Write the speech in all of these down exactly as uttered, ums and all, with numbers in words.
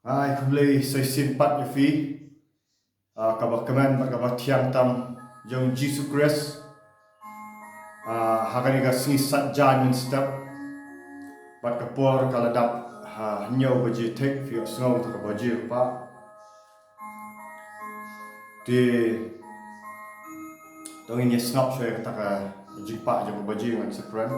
Ai, khublei sa shisien pat ïa phi. Ah, kaba kmen bad kaba thiang tam jong Jisu Khrist. Ah, ha kane ka sngi Saitjaiñ mynstep. Bad ka por ka la dap ha hynñiew baje thik, phi ïohsngew kata ka baje kaba. Te to ngin ïa sngap shuwa ïa kata ka jingpah jong ka baje, ngan sa kren.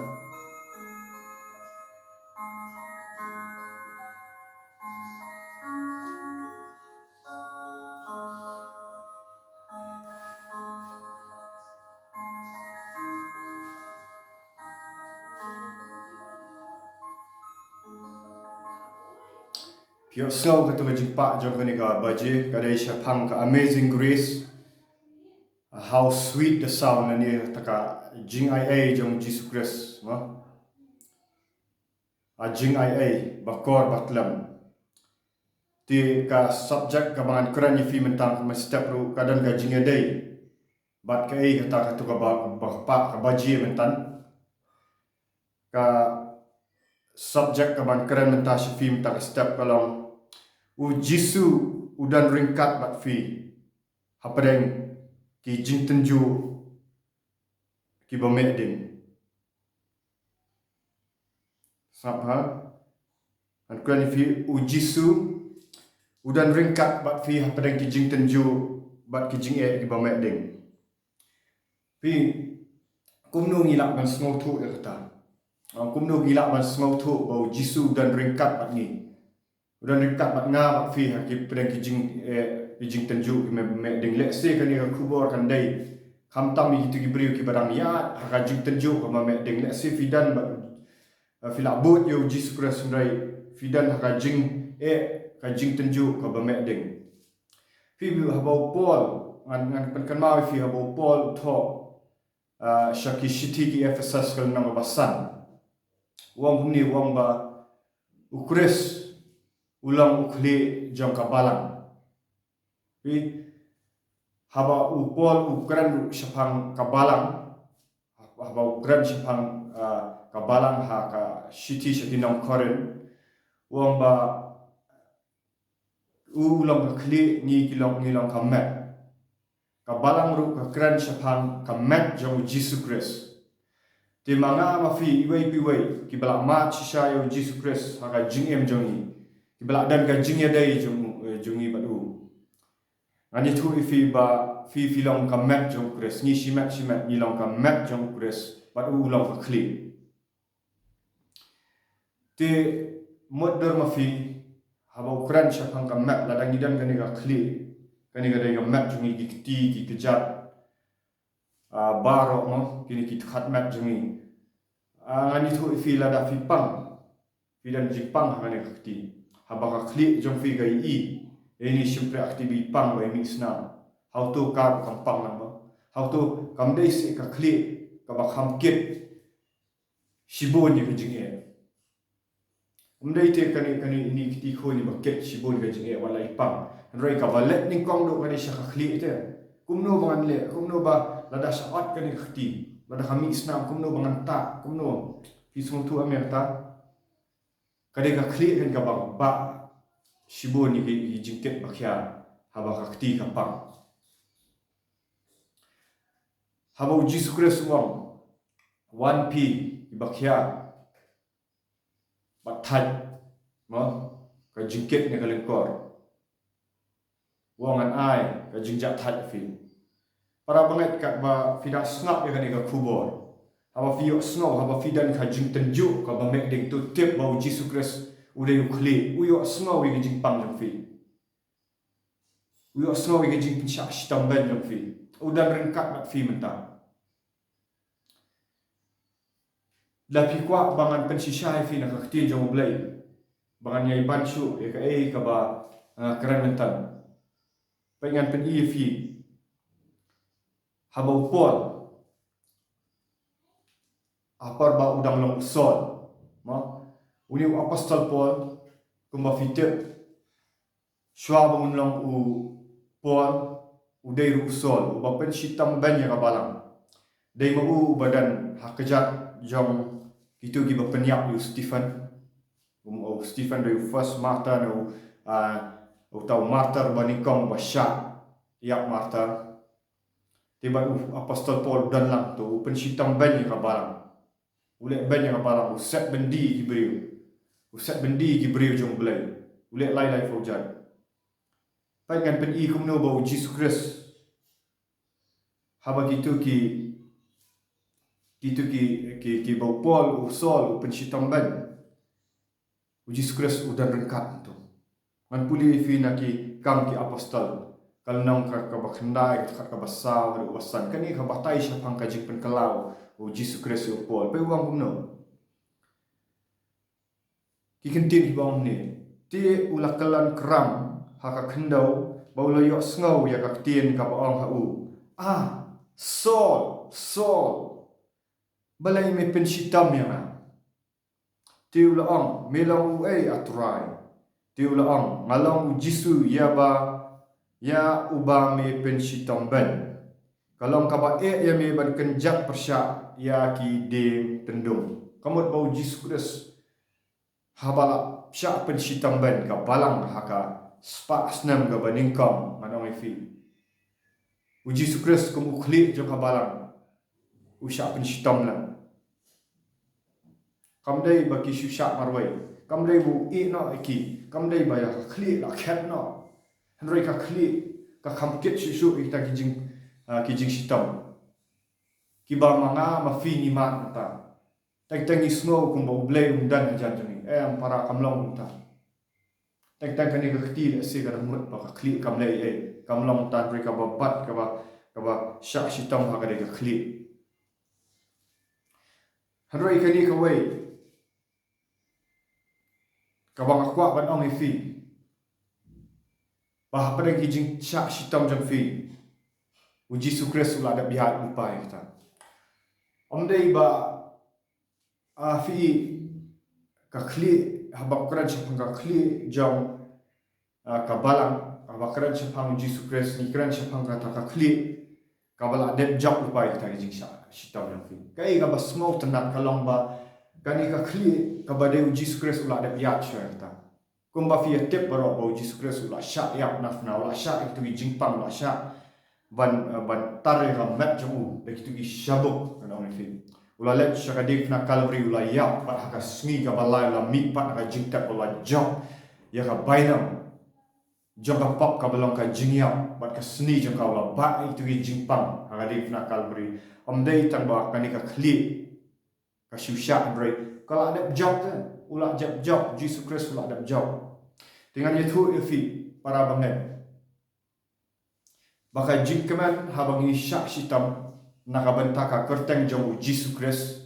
Phi ïohsngew kata ka jingpah jong kane ka baje, ka dei shaphang ka Amazing Grace. How sweet the sound, lane kata ka jingaiei jong Jisu Khrist, mo? A jingaiei, ba kor ba tlem. Te ka subject kaba ngan kren ïa phi mynta mynstep ruh ka don ka jingïadei bad kaei kata, kata kaba, ba, ba, ka baje mynta. Ka subject kaba ngan kren mynta sha phi mynta ka step ka long: U Jisu u don ryngkat bad phi hapdeng ki jingtynjuh kiba meh ding. Sngap ha. Ngan kren ïa phi: U Jisu u don ryngkat bad phi hapdeng ki jingtynjuh bad ki jingeh kiba meh ding. Phi, kumno ngi lah ban sngewthuh ïa kata? Ah, kumno ngi lah ban sngewthuh ba U Jisu u don ryngkat bad ngi? U don ryngkat bad nga bad phi ha ki, hapdeng ki jing, eh, ki jingtynjuh kiba meh ding. Lehse kane ka khubor kan dei khamtam ïa kito ki briew kiba dang ïaid ha ka jingtynjuh kaba meh ding. Lehse phi don bad, eh, phi la bud ïa U Jisu Khrist, hynrei phi don ha ka jingeh, ka jingtynjuh kaba meh ding. Phi, haba u Paul, ngan, ngan pynkynmaw ïa phi, haba u Paul u thoh, ah, sha ki shithi ki Ephesus ka lynnong kaba san, u ong kumne, u ong ba U Khrist u long u khlieh jong ka balang. Phi, haba u Paul u kren ruh shaphang ka balang, haba u kren shaphang, ah, ka balang ha ka shithi sha ki nong Korinth, u ong ba u long ka khlieh, ngi ki long, ngi long ka met. Ka balang ruh ka kren shaphang ka met jong U Jisu Khrist. Te ma nga ma phi, iwei pa iwei kiba la mad shisha ïa U Jisu Khrist ha ka jingim jong ngi, kiba la don ka jingïadei jong, eh, jong ngi bad u, ngan ïathuh ïa phi ba phi, phi long ka met jong U Khrist. Ngi shimet shimet ngi long ka met jong U Khrist bad u, u long ka khlieh. Te mutdur ma phi, haba u kren shaphang ka met, lada ngi don kane ka khlieh, kane ka dei ka met jong ngi, ki kti, ki kjat, ah, baroh, mo, kine ki dkhot met jong ngi. Ah, ngan ïathuh ïa phi, lada phi pang, phi don jingpang ha kane ka kti, haba ka khlieh jong phi ka ïohi ïa ine i shympriah kti ba i pang, ba i mih snam, hato ka ruh kam pang nangta? Hato kam dei seh ka khlieh kaba kham kit shibun ïa ka jingeh? Ym dei te kane, kane ine i kti khun iba kit shibun ka jingeh wat la i pang. Hynrei kaba leh nyngkong duh ka dei sha ka khlieh te. Kumno ba ngan leh, kumno ba lada sha ot kane ka kti, lada ka mih snam, kumno ba ngan tah, kumno? Phi sngewthuh em ïa kata? Ka dei ka khlieh kan kaba bah shibun ïa ki, ïa ki jingkit ba khia haba ka kti ka pang. Haba U Jisu Khrist u ong, wan phi kiba khia bad thait, mo, ka jingkit ne ka lyngkor, u ong ngan ai ka jingjahthait ïa phi. Para bangeit, katba phi dang sngap ïa kane ka khubor, haba phi ïohsngew, haba phi don ka jingtynjuh kaba meh ding, to tip ba U Jisu Khrist u dei u khlieh, u ïohsngew ïa ka jingpang jong phi. U ïohsngew ïa ka jingpynshah shitom beiñ jong phi. U don ryngkat bad phi mynta. Lada phi kwah ba ngan pynshisha ïa phi na ka ktien jong U Blei, ba ngan ïai ban shuh ïa kaei kaba, ah, kren mynta, peit ngan pyni ïa phi. Haba u Paul, ha por ba u dang long u Saul, mo, une u apostol Paul, kumba phi tip, shuwa ba un long u Paul, u dei ruh u Saul uba pynshitom beiñ ïa ka balang. Dei ma u uba don ha kjat jong kito kiba pynïap ïa u Stephen. Um, u Stephen dei u first martyr, ne u, Ah, uta u martyr ba nyngkong ba shah ïap martyr. Te bad u apostol Paul u don lang tu, u pynshitom beiñ ïa ka balang. U leh beiñ ïa ka balang, u set byndi ïa ki briew. U set byndi ïa ki briew jong U Blei. U leh lai lai phew jait. Peit ngan pyni kumno ba U Jisu Khrist, haba kito ki, kito ki, ki, kiba u Paul, u Saul u pynshitom beiñ, U Jisu Khrist u don ryngkat hangto. Ngan pule ïa phi na Ki Kam ki Apostol, ka lynnong ka, kaba khyndai, ka dkhot kaba saw haduh kaba san. Kane ka batai shaphang ka jingpynkylla U Jisu Khrist ïa u Paul. Peit u ong kumno. Ki kyntien kiba ong kumne: Te u la kyllon kram ha ka khyndew, bad u la ïohsngew ïa ka ktien kaba ong ha u, Ah, Saul, Saul, balei me pynshitom ïa nga? Te u la ong, Me long uei, A Trai? Te u la ong, Nga long U Jisu, ïa ba, ïa uba me pynshitom beiñ. Ka long kaba eh ïa me ban kynjat pyrshah ïa ki dieng tyndung. Ka mut ba U Jisu Khrist, haba la shah pynshitom beiñ ka balang ha ka spah snem kaba nyngkong, ngan ong ïa phi, U Jisu Khrist kum u khlieh jong ka balang u shah pynshitom lang. Kam dei ba ki shu shah marwei, kam dei ba u ïeh noh ïa ki, kam dei ba ïa ka khlieh la khet noh. Hynrei ka khlieh ka kham kit shuh shuh ïa kita ki jing, ah, ki jingshitom kiba ma nga ma phi ngi mad mynta. Teng teng ngi sngew kumba U Blei um don hajan jong ngi. Em para, kam long kumta. Teng teng kane ka kti lehse ka dang mut ba ka khlieh kam leh ei ei, kam long kumta, hynrei kaba bat, kaba, kaba shah shitom ha ka dei ka khlieh. Hynrei kane kawei kaba nga kwah ban ong ïa phi, ba hapdeng ki jingshah shitom jong phi, U Jisu Khrist u la dep ïaid lypa ïa kita. Ym dei ba, ah, phi, ka khlieh, haba kren shaphang ka khlieh jong, ah, ka balang, haba kren shaphang U Jisu Khrist, ngi kren shaphang kata ka khlieh kaba la dep jop lypa ïa kita ki jingshah shitom jong phi. Kaei kaba sngewtynnat ka long ba kane ka khlieh kaba dei U Jisu Khrist u la dep ïaid shuwa ïa kita. Kumba phi ïa tip baroh ba U Jisu Khrist u la shah ïap na phna, u la shah ïa kito ki jingpang, u la shah ban, eh, ban tar ïa ka met jong u da kito ki shabuk, ngan ong ïa phi. U la leit sha ka diengphna Kalbari, u la ïap, bad ha ka sngi kaba lai u la mih pat na ka jingtep, u la jop ïa ka bainong jong ka pop kaba long ka jingïap, bad ka sni jong ka u la bah ïa kito ki jingpang ha ka diengphna Kalbari. Ym dei tang ba kane ka khlieh ka shu shah, hynrei ka la dep jop te, u la dep jop, Jisu Khrist u la dep jop. Te ngan ïathuh ïa phi para bangeit ba ka jingkmen haba ngi shah shitom na ka bynta ka kyrteng jong U Jisu Khrist,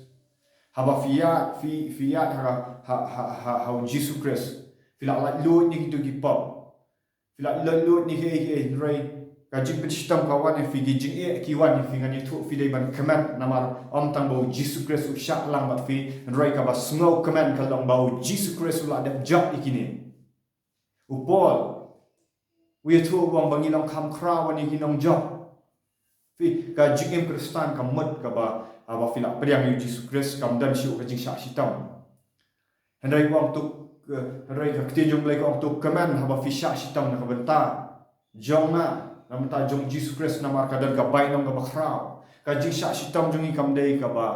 haba phi ïaid, phi, phi ïaid ha, ha, ha, ha, ha U Jisu Khrist, phi la laitluid na kito ki pop. Phi la laitluid na kiei kiei, hynrei ka jingpynshitom ka wan ïa phi, ki jingeh ki wan ïa phi. Ngan ïathuh, phi dei ban kmen namar ym tang ba U Jisu Khrist u shah lang bad phi, hynrei kaba sngewkmen ka long ba U Jisu Khrist u la dep jop ïa kine. U Paul u ïathuh u ong ba ngi long kham khraw ban ïa ki nongjop. Phi, ka jingim Khristan ka mut kaba, haba phi la pdiang ïa U Jisu Khrist kam don shuh ka jingshah shitom. Hynrei ka ong to, eh, hynrei ka ktien jong U Blei ka ong to kmen haba phi shah shitom na ka bynta jong nga, na ka bynta jong U Jisu Khrist, namar ka don ka bainong kaba khraw. Ka jingshah shitom jong ngi kam dei kaba,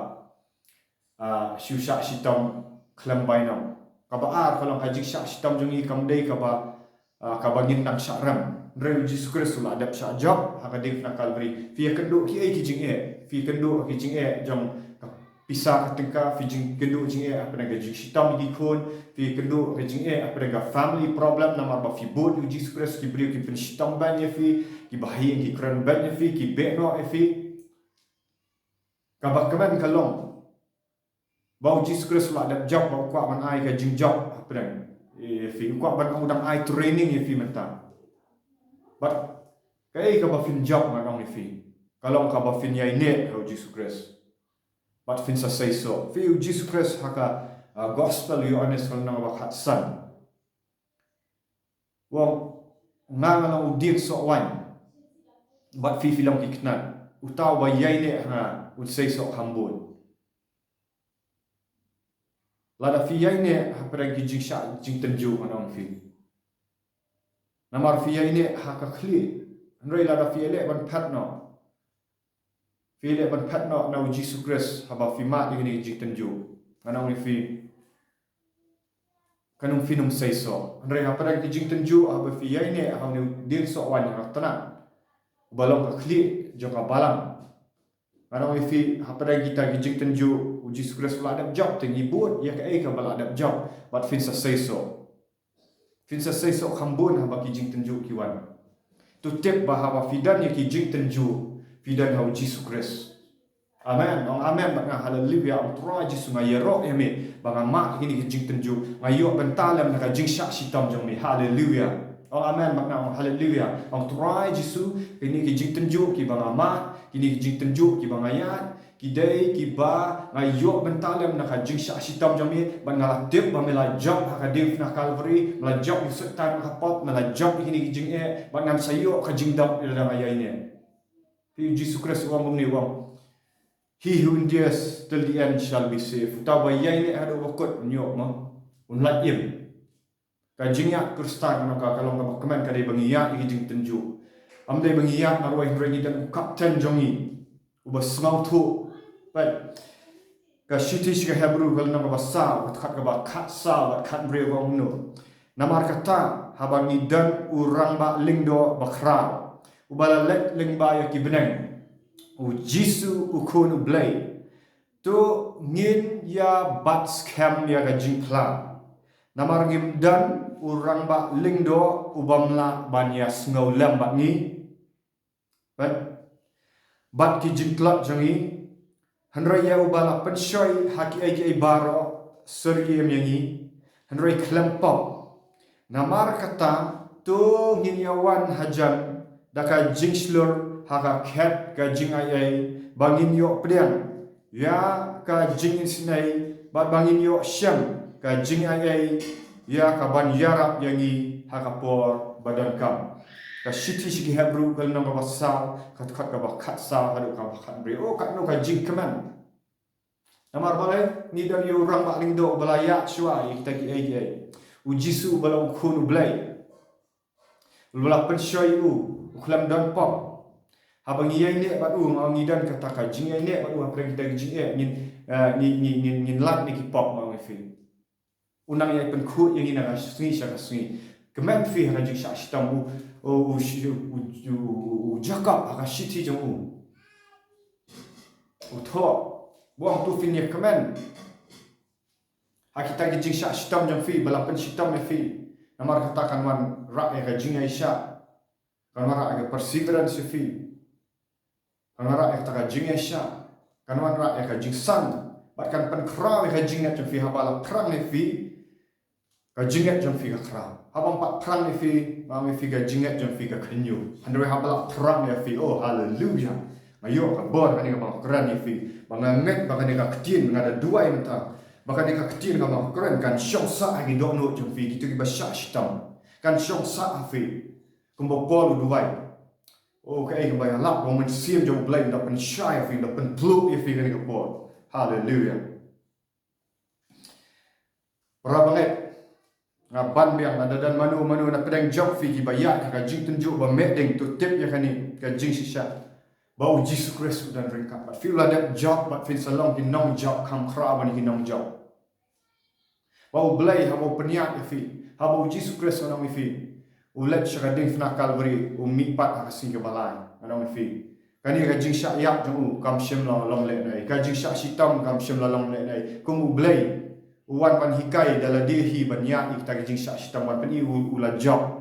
ah, shu shah shitom khlem bainong. Kaba ar ka long, ka jingshah shitom jong ngi kam dei kaba, ah, kaba ngin nang shah rem. Hynrei U Jisu Khrist u la dep shah jop ha ka diengphna Kalbari. Phi ïakynduh kiei ki jingeh, phi ïakynduh ki jingeh jong ka pisa ka tyngka, phi jingkynduh jingeh hapdeng ka jingshitom ïa ki khun, phi ïakynduh ka jingeh hapdeng ka family problem namar ba phi bud ïa U Jisu Khrist, ki briew ki pynshitom beiñ ïa phi, kiba ha ïing ki kren beiñ ïa phi, ki beh noh ïa phi. Kaba kmen ka long ba U Jisu Khrist u la dep jop, ba u kwah ban ai ka jingjop hapdeng ïa phi, u kwah ban, u dang ai training ïa phi mynta. Bad kaei kaba phin jop, ngan ong ïa phi, ka long kaba phin ïaineh ha U Jisu Khrist bad phin sa seisoh. Phi, U Jisu Khrist ha ka, ah, Gospel u Ïoannis ka lynnong ba khatsan u ong, nga nga long u dieng soh waiñ, bad phi phi long ki khynnah. Uta uba ïaineh ha nga un seisoh kham bun. Lada phi ïaineh hapdeng ki jingshah jingtynjuh, ngan ong ïa phi, Namar phi ïaineh ha ka khlieh. Hynrei lada phi ïaleh ban phet noh, phi ïaleh ban phet noh na u Jisu Khrist haba phi mad ïa kine ki jingtynjuh, ngan ong ïa phi, kan ym, phin ym seisoh. Hynrei hapdeng ki jingtynjuh, haba phi ïaineh ha une u dieng soh waiñ ha tnat, uba long ka khlieh jong ka balang, ngan ong ïa phi, hapdeng kita ki jingtynjuh, u Jisu Khrist u la dep jop, te ngi bud ïa kaei kaba la dep jop, bad phin sa seisoh. Phin sa seisoh kham bun haba ki jingtynjuh ki wan. To tip ba haba phi don ïa ki jingtynjuh, phi don ha u Jisu Khrist. Amen. Ong amen bad nga, haleluia. Ong Trai Jisu, nga ïaroh ïa me ba nga mad ïa kine ki jingtynjuh, nga ïoh bynta lem na ka jingshah shitom jong me. Haleluia. Ong amen bad nga, ong haleluia. Ong Trai Jisu, kine ki jingtynjuh kiba nga mad, kine ki jingtynjuh kiba nga ïaid, ki dei kiba nga ïoh bynta lem na ka jingshah shitom jong me, bad nga la tip ba me la jop ha ka diengphna Kalbari, me la jop ïa u Soitan na ka pop, me la jop ïa kine ki jingeh, bad ngan sa ïoh ka jingdap lada nga ïaineh. Phi, u Jisu Khrist u ong kumne, u ong, "He who endures till the end shall be saved." Uta uba ïaineh haduh ba kut un ïoh, mo, un lait im. Ka jingïaid Khristan, ngan ong, ka long kaba kmen, ka dei ba ngi ïaid ïa ki jingtynjuh. Ym dei ba ngi ïaid marwei, hynrei ngi don u Kapten jong ngi uba sngewthuh. Peit, ka shithi sha ki Hebru, ka lynnong kaba saw, ka dkhot kaba khatsaw bad khathynriew, ka ong kumno: "Namar kata, haba ngi don u Rangbah Lyngdoh bakhraw, uba la leit lyngba ïa ki bneng, u Jisu, u Khun u Blei, to ngin ïa bat skhem ïa ka jingphla. Namar ngim don u Rangbah Lyngdoh u bym lah ban ïa sngewlem bad ngi, bad, bad ki jingtlot jong ngi, hynrei ïa uba la pynshoi ha kiei kiei baroh, syriem ïa ngi, hynrei khlem pop. Namar kata, to ngin ïa wan hajan da ka jingshlur ha ka khet ka jingaiei, ba ngin ïoh pdiang ïa ka jingisynei, bad ba ngin ïoh shem ka jingaiei ïa kaban ïarap ïa ngi ha ka por ba donkam." Ka shithi sha ki Hebru, ka lynnong kaba saw, ka dkhot kaba khatsaw haduh kaba khathynriew. Oh, katno ka jingkmen. Namar balei? Ngi don ïa u Rangbah Lyngdoh uba la ïaid shuwa ïa kita kiei kiei. U Jisu uba long u Khun u Blei, uba la pynshoi ïa u, u khlem don pop. Haba ngi ïaineh bad u, nga ong, ngi don kata ka jingïaineh bad u hapdeng kita ki jingeh, ngin, eh, ngi, ngi, ngin, ngin lait na ki pop, nga ong ïa phi. U nang ïai pynkhuid ïa ngi na ka sngi sha ka sngi. Kmen phi ha ka jingshah shitom. U, u, u, u, u, u Jakob ha ka shithi jong u, u thoh, u ong, to phin ïa kmen ha kita ki jingshah shitom jong phi ba la pynshitom ïa phi. Namar kata kan wanrah ïa ka jingïaishah, kan wanrah ïa ka perseverance ïa phi, kan wanrah ïa kata ka jingïaishah, kan wanrah ïa ka jingsan, bad kan pynkhraw ïa ka jingngeit jong phi. Haba la phrang ïa phi, ka jingngeit jong phi ka khraw. Haba ym pat phrang ïa phi, ma ïa phi, ka jingngeit jong phi ka khynñiuh. Hynrei haba la phrang ïa phi, oh, haleluia, nga ïoh ka bor kane kaba nga kren ïa phi, ba nga ngeit ba kane ka ktien, nga da duwai mynta ba kane ka ktien kaba nga kren kan shong sah ha ki dohnud jong phi, kito kiba shah shitom, kan shong sah ha phi. Kumba Paul u duwai. Oh, kaei kaba ïalap, ba u Mynsiem jong U Blei un da pynshai ïa phi, un da pynpluh ïa phi kane ka por. Haleluia. Para bangeit, nga ban biang, lada don mano mano na pdeng jong phi kiba ïaid ha ka jingtynjuh ba meh ding, to tip ïa kane ka jingshisha, ba U Jisu Khrist u don ryngkat bad phi. U la dep jop bad phin sa long ki nongjop, kham khraw ban ki nongjop. Ba U Blei haba u pynïaid ïa phi, haba U Jisu Khrist, ngan ong ïa phi, u leit sha ka diengphna Kalbari, u mihpat ha ka sngi kaba lai, ngan ong ïa phi, kane ka jingshah ïap jong u kam shym la long lehnoh, ka jingshah shitom kam shym la long lehnoh. Kum U Blei u wan ban hikai da lade hi ban ïaid ïa kita ki jingshah shitom, ban pyni u, u la jop.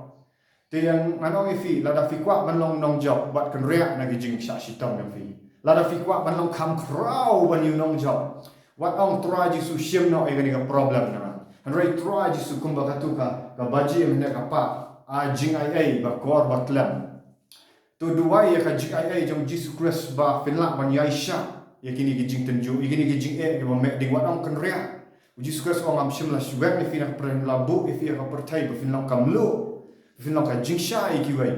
Te ngan ong ïa phi, lada phi kwah ban long nongjop, wat kynriah na ki jingshah shitom jong phi. Lada phi kwah ban long kham khraw ban ïoh nongjop, wat ong, Trai Jisu, shim noh ïa kane ka problem na nga. Hynrei Trai Jisu, kumba katto ka, ka bajim ne ka pat, ai jingaiei ba kor ba tlem. To duwai ïa ka jingaiei jong U Jisu Khrist ba phin lah ban ïaishah ïa kine ki jingtynjuh, ïa kine ki jingeh kiba meh ding. Wat ong kynriah. U Jisu Khrist u ong, ngam shym la shu weng ïa phi na ka pyrthei, la buh ïa phi ïa ka pyrthei ba phin long ka mluh, ba phin long ka jingshai ïa kiwei.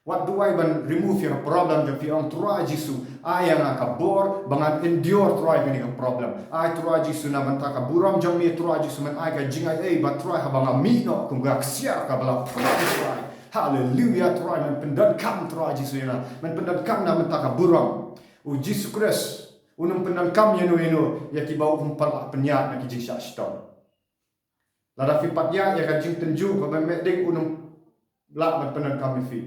Wat duwai ban remove ïa ka problem jong phi, ong, Trai Jisu, ai ïa nga ka bor ba ngan endure, Trai, kane ka problem. Ai, Trai Jisu, na bynta ka burom jong me, Trai Jisu, men ai ka jingaiei ba, Trai, haba nga mih noh kum ka ksiar kaba la phrang, Trai, Haleluya, Trai, men pyndonkam, Trai Jisu, ïa na. Men pyndonkam na mynta ka burom. U Jisu Khrist un ym pyndonkam ïano ïano ïa kiba um pat lah pynïaid na ki jingshah shitom. Lada phi pat ïaid ïa ka jingtynjuh kaba meh ding, un ym lah ban pyndonkam ïa phi.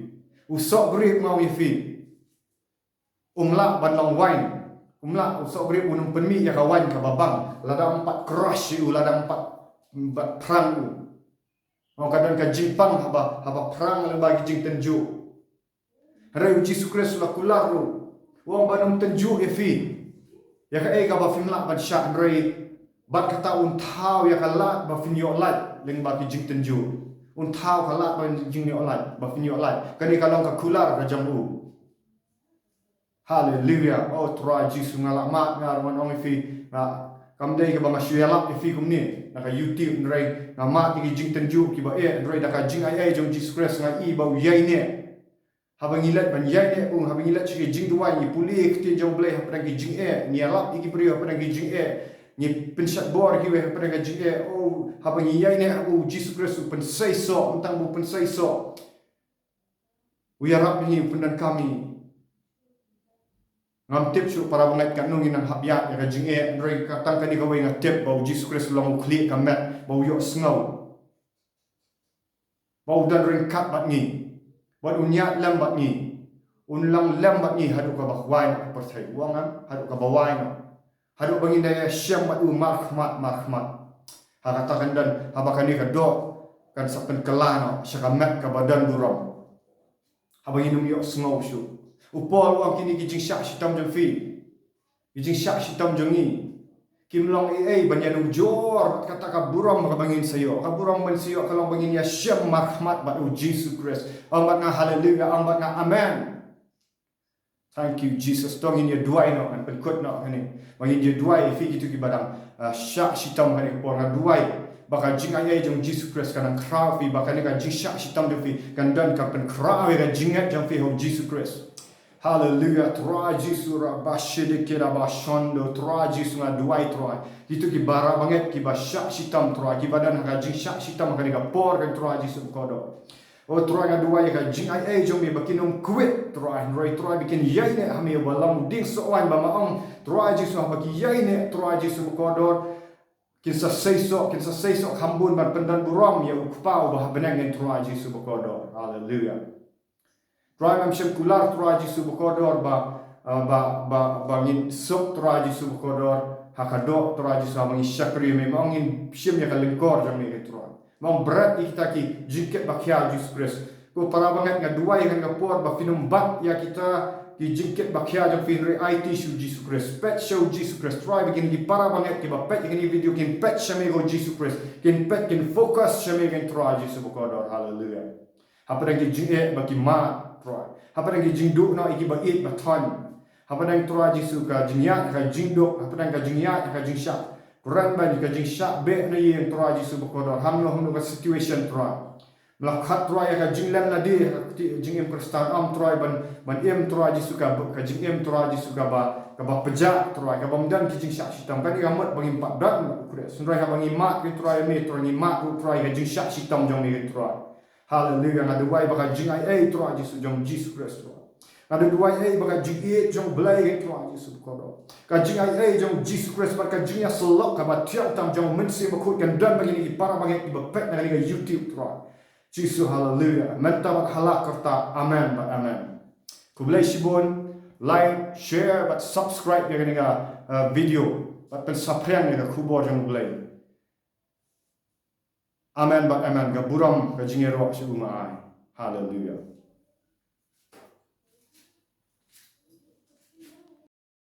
U soh grip, nga ong ïa phi, um lah ban long wain. Um lah, u soh grip un ym pynmih ïa ka wain kaba bang lada um pat crush ïa u, lada um pat, um pat phrang ïa u. Ong, ka don ka jingpang haba, haba phrang lyngba ki jingtynjuh. Hynrei u Jisu Khrist u la kular ruh, u ong ban ym tynjuh ïa phi ïa kaei kaba phim lah ban shah, hynrei bad kata un thaw ïa ka lad ba phin ïoh lait lyngba ki jingtynjuh. Un thaw ka lad ba phin ïoh lait, ba phin ïoh lait. Kane ka long ka kular ka jong u. Haleluya. Oh, Trai Jisu, nga la mad, nga ruh ngan ong ïa phi, nga, kam dei kaba nga shu ïalap ïa phi kumne na ka YouTube, hynrei nga mad ïa ki jingtynjuh kiba eh, hynrei da ka jingaiei jong Jisu Khrist nga i ba u ïaineh. Haba ngi leit ban ïaineh kum, haba ngi leit sha ki jingduwai, ngi pule ïa ka ktien jong U Blei hapdeng ki jingeh, ngi ïalap ïa ki briew hapdeng ki jingeh, ngi pynshad bor ïa kiwei hapdeng ka jingeh. Oh, haba ngi ïaineh, oh, Jisu Khrist u pynseisoh, ym tang ba u pynseisoh, u ïarap ïa ngi, u pyndonkam ïa ngi. Ngam tip shuh para bangeit katno ngin nang hap ïaid ïa ka jingeh, hynrei ka tang kane kawei nga tip, ba u Jisu Khrist u long u khlieh ka met, ba u ïohsngew, ba u don ryngkat bad ngi, bad un ïaid lem bad ngi, un long lem bad ngi haduh kaba wai noh ka pyrthei. U ong em, haduh kaba wai noh. Haduh ba ngin da ïashem bad u markhmat markhmat. Ha kata kan don, haba kane ka doh kan sa pynkylla noh sha ka met kaba don burom, haba ngin ym ïohsngew shuh. U Paul u ong kine ki jingshah shitom jong phi, ki jingshah shitom jong ngi, kim long ei ei ban ïanujor bad kata ka burom kaba ngin sa ïoh. Ka burom ban sa ïoh ka long ba ngin ïashem markhmat bad u Jisu Khrist. Ong bad nga haleluya, ong bad nga amen. Thank you, Jesus. To ngin ïa duwai noh, ngan pynkut noh kane. Ba ngin ïa duwai ïa phi kito kiba dang, ah, shah shitom ha kane ka por. Nga duwai ba ka jingaiei jong Jisu Khrist kan nang khraw ïa phi, ba kane ka jingshah shitom jong phi kan don ka pynkhraw ïa ka jingngeit jong phi ha u Jisu Khrist. Haleluya, Trai Jisu, rabashidikirabashondo, Trai Jisu, nga duwai, Trai. Kito kiba para bangeit kiba shah shitom, Trai, kiba don ha ka jingshah shitom ha kane ka por, kan Trai Jisu bakordor. O Trai, nga duwai ïa ka jingaiei jong me ba kin ym kwit, Trai, hynrei Trai ba kin ïaineh ha me, ba long ding soh waiñ ba ma ong, Trai Jisu, haba ki ïaineh, Trai Jisu bakordor, kin sa seisoh, kin sa seisoh kham bun ban pyndon burom ïa u Kpa uba ha bneng, kan Trai Jisu bakordor. Haleluya. Trai, ngam shym kular, Trai Jisu bakordor, ba, ah, ba, ba, ba ngin suk, Trai Jisu bakordor, ha ka doh, Trai Jisu, haba ngin shakri ïa me, ma ong ngin shim ïa ka lyngkor jong me, Trai. Ma ong bret ïa kita ki jingkit ba khia, Jisu Khrist. Ko para bangeit, nga duwai ha kane ka por ba phin ym bat ïa kita ki jingkit ba khia jong phi, hynrei aiti sha u Jisu Khrist. Peit sha u Jisu Khrist, Trai, ba kine ki para bangeit kiba peit ïa kane ka video kin peit sha me ko Jisu Khrist. Kin peit, kin focus sha me, kan Trai Jisu bakordor. Haleluya. Hapdeng ki jingeh ba ki mad, Trai. Hapdeng ki jingduh noh ïa kiba ïeit ba thon. Hapdeng, Trai Jisu, ka jingïaid ka jingduk, hapdeng ka jingïaid ka jingshah. Kren ban ka jingshah beh na ïing, Trai Jisu bakordor. Hangno hangno ka situation, Trai. Mlakhat, Trai, ïa ka jinglen lade, ka kti jingim Khristan, ym, Trai, ban, ban im, Trai Jisu, ka, ka jingim, Trai Jisu, kaba, kaba pjah, Trai, kaba ym don ki jingshah shitom. Kane ka mut ba ngim pat don u Khrist. Hynrei haba ngi mad, kan Trai, me, Trai, ngi mad ruh, Trai, ka jingshah shitom jong me, kan Trai. Haleluya, nga duwai ba ka jingaiei, Trai Jisu, jong Jisu Khrist, Trai. Nga duwai ei ba ka jingïeit jong U Blei, kan Trai Jisu bakordor. Ka jingaiei jong Jisu Khrist bad ka jingïasyllok kaba thiang tam jong u Mynsiem Bakhuid kan don bad kine ki para bangeit kiba peit na kane ka YouTube, Trai Jisu. Haleluya. Mynta bad ha la karta. Amen bad amen. Khublei shibun. Like, share bad subscribe ïa kane ka, eh, video bad pynsaphriang ïa ka khubor jong U Blei. Amen bad amen. Ka burom, ka jingïaroh sha u ma ai. Haleluya.